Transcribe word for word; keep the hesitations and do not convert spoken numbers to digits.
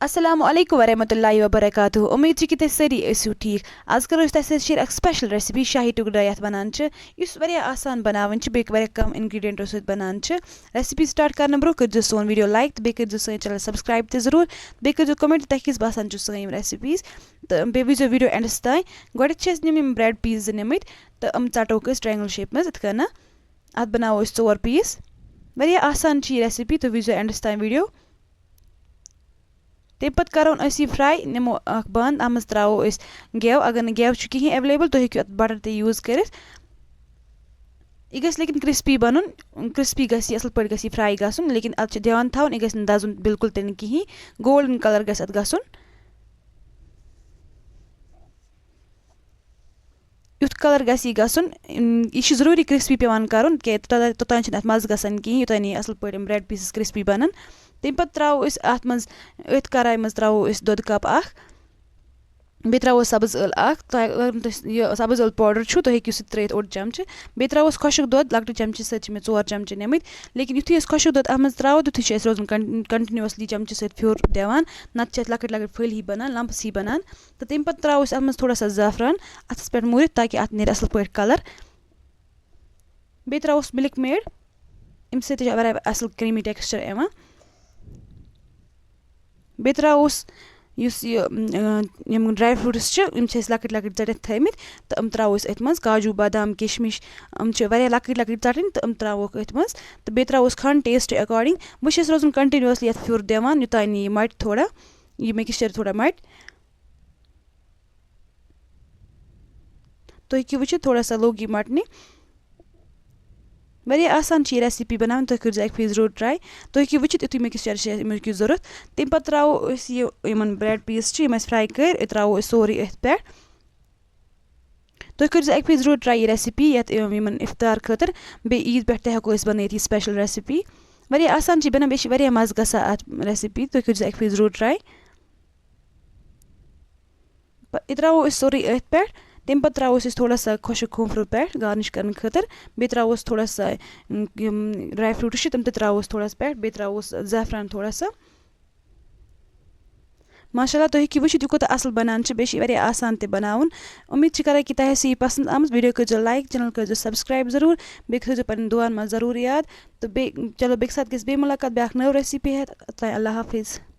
السلام علیکم ورحمۃ اللہ وبرکاتہ۔ امید چھِ کہِ تُہۍ سٲری ٲسِو ٹھیٖک۔ آز کرو أسۍ تۄہہِ سۭتۍ شیئر اکھ سپیشل ریسپی شاہی ٹکڑا، یتھ ونان چھِ، یُس واریاہ آسان بناوٕنۍ چھِ، بیٚیہِ واریاہ کم انگریڈینٹو سۭتۍ بنان چھِ۔ ریسپی سٹارٹ کرنہٕ برونٛہہ کٔرزیٚو سون ویڈیو لائک تہٕ بیٚیہِ کٔرزیٚو سٲنۍ چینل سبسکرائب تہِ ضروٗر۔ بیٚیہِ کٔرزیٚو کمنٹ تۄہہِ کِژھ باسان چھِ سٲنۍ یِم ریسپیز، تہٕ بیٚیہِ وٕچھزیٚو ویڈیو اینڈس تام۔ گۄڈٕنیتھ چھِ اَسہِ نِمٕتۍ یِم بریڈ پیٖس زٕ نِمٕتۍ، تہٕ یِم ژٹوکھ أسۍ ٹرائنگل شیپ منٛز یِتھ کٔنۍ۔ اتھ بناوو أسۍ ژور پیٖس۔ واریاہ آسان چھِ یہِ ریسپی، تُہۍ وٕچھزیٚو اینڈس تام ویڈیو۔ تَمہِ پَتہٕ کَرون أسۍ یہِ فراے، نِمو اَکھ بانہٕ، اَتھ منٛز ترٛاوو أسۍ گٮ۪و۔ اگر نہٕ گٮ۪و چھُ کِہیٖنۍ ایویلیبل، تُہۍ ہیٚکِو اَتھ بٹر تہِ یوٗز کٔرِتھ۔ یہِ گژھِ لیکن کرسپی بَنُن، کرسپی گژھِ یہِ، اَصٕل پٲٹھۍ گژھِ یہِ فراے گژھُن، لیکن اَتھ چھُ دھیان تھاوُن، یہِ گژھِ نہٕ دَزُن بِلکُل تہِ نہٕ کِہیٖنۍ، گولڈن کلر گژھِ اَتھ گژھُن۔ یُتھ کلر گژھِ یہِ گژھُن، اِم، یہِ چھُ ضروٗری کرسپی پٮ۪وان کرُن، کیٛازِ توٚتام، توٚتام چھُنہٕ اَتھ مَزٕ گژھان کِہیٖنۍ، یوٚتام نہٕ یہِ اَصٕل پٲٹھۍ یِم بریڈ پیٖسز کرسپی بَنَن۔ تَمہِ پَتہٕ ترٛاوو أسۍ اَتھ منٛز أتھۍ کڑاے منٛز ترٛاوو أسۍ دۄدٕ کپ اکھ، بیٚیہِ ترٛاوو سبٕز ٲلہٕ اکھ۔ تۄہہِ، اگر نہٕ تۄہہِ یہِ سبٕز ٲلہٕ پاوڈر چھُ، تُہۍ ہیٚکِو سُہ تہِ ترٲیِتھ اوٚڑ چمچہٕ۔ بیٚیہِ ترٛاووس خۄشُک دۄد، لۄکٹہِ چمچہٕ سۭتۍ چھِ مےٚ ژور چمچہٕ نِمٕتۍ۔ لیکن یُتھُے أسۍ خۄشُک دۄد اَتھ منٛز ترٛاوو، تیُتھُے چھُ اَسہِ روزُن کن-، کنٹِنیوسلی چمچہٕ سۭتۍ پھیُر دِوان، نتہٕ چھِ اَتھ لۄکٕٹۍ لۄکٕٹۍ پھٔلۍ ہی بَنان، لمپس ہی بَنان۔ تہٕ تَمہِ پَتہٕ ترٛاوو أسۍ اَتھ منٛز تھوڑا سا زعفران، اَتھَس پٮ۪ٹھ موٗرِتھ، تاکہِ اَتھ نیرِ اَصٕل پٲٹھۍ کلر۔ بیٚیہِ ترٛاووس مِلک میڈ، اَمہِ سۭتۍ تہِ چھِ واریاہ اَصٕل creamy texture یِوان۔ بیٚیہِ ترٛاووس یُس یہِ، اۭں، یِم ڈراے فروٹس چھِ، یِم چھِ اَسہِ لۄکٕٹۍ لۄکٕٹۍ ژٔٹِتھ تھٲومٕتۍ، تہٕ یِم ترٛاوو أسۍ أتھۍ منٛز، کاجوٗ، بادام، کِشمِش، یِم چھِ واریاہ لۄکٕٹۍ لۄکٕٹۍ ژَٹٕنۍ، تہٕ یِم ترٛاووکھ أتھۍ منٛز۔ تہٕ بیٚیہِ ترٛاووس کھنٛڈ taste according۔ وۄنۍ چھِ أسۍ روزُن continuously یَتھ پھیُر دِوان، یوٚتام نہٕ یہِ مَٹہِ تھوڑا، یہِ mixture تھوڑا مَٹہِ۔ تُہۍ ہیٚکِو وٕچھِتھ، تھوڑا سا لوٚگ یہِ مَٹنہِ۔ واریاہ آسان چھِ یہِ ریسپی بَناوٕنۍ، تُہۍ کٔرزیٚو اَکہِ پھِرِ ضروٗر try۔ تُہۍ ہیٚکِو وٕچھِتھ، یُتھُے mixture چھِ اَمیُک یہِ ضوٚرَتھ۔ تَمہِ پَتہٕ ترٛاوو أسۍ یہِ، یِمَن بریڈ پیٖس چھِ، یِم اَسہِ فراے کٔرۍ، ترٛاوو أسۍ سورُے أتھۍ پٮ۪ٹھ۔ تُہۍ کٔرزیٚو اَکہِ پھِرِ ضروٗر try یہِ ریسپی یَتھ، یِم، یِمَن اِفطار خٲطرٕ، بیٚیہِ عیٖد پٮ۪ٹھ تہِ ہٮ۪کو أسۍ بَنٲیِتھ یہِ سپیشل ریسپی۔ واریاہ آسان چھِ بَنان، بیٚیہِ چھِ واریاہ مَزٕ گژھان اَتھ ریسپی۔ تُہۍ کٔرزیٚو اَکہِ پھِرِ ضروٗر try۔ پ-، یہِ ترٛاوو أسۍ سورُے أتھۍ پٮ۪ٹھ۔ تَمہِ پَتہٕ ترٛاوو أسۍ تھوڑا سا خۄشٕک کھوٗپرٕ پٮ۪ٹھ garnish کرنہٕ خٲطرٕ۔ بیٚیہِ ترٛاووس تھوڑا سا، یِم، یِم ڈراے فروٹس چھِ، تِم تہِ ترٛاووس تھوڑا سا پٮ۪ٹھ۔ بیٚیہِ ترٛاووس زعفران تھوڑا سا۔ ماشاء اللہ، تُہۍ ہیٚکِو وٕچھِتھ، یہِ کوٗتاہ اَصٕل بَنان چھُ، بیٚیہِ چھُ یہِ واریاہ آسان تہِ بَناوُن۔ اُمید چھِ کران کہِ تۄہہِ آسہِ یہِ پَسنٛد آمٕژ۔ ویٖڈیو کٔرزیٚو like، channel کٔرزیٚو subscribe ضروٗر، بیٚیہِ تھٲیزیٚو پَنٕنٮ۪ن دوستن منٛز ضروٗر یاد۔ تہٕ بیٚیہِ، چلو، بیٚکہِ ساتہٕ گژھِ بیٚیہِ مُلاقات بیٛاکھ نٔو ریسپی ہٮ۪تھ۔ توتام اللہ حافظ۔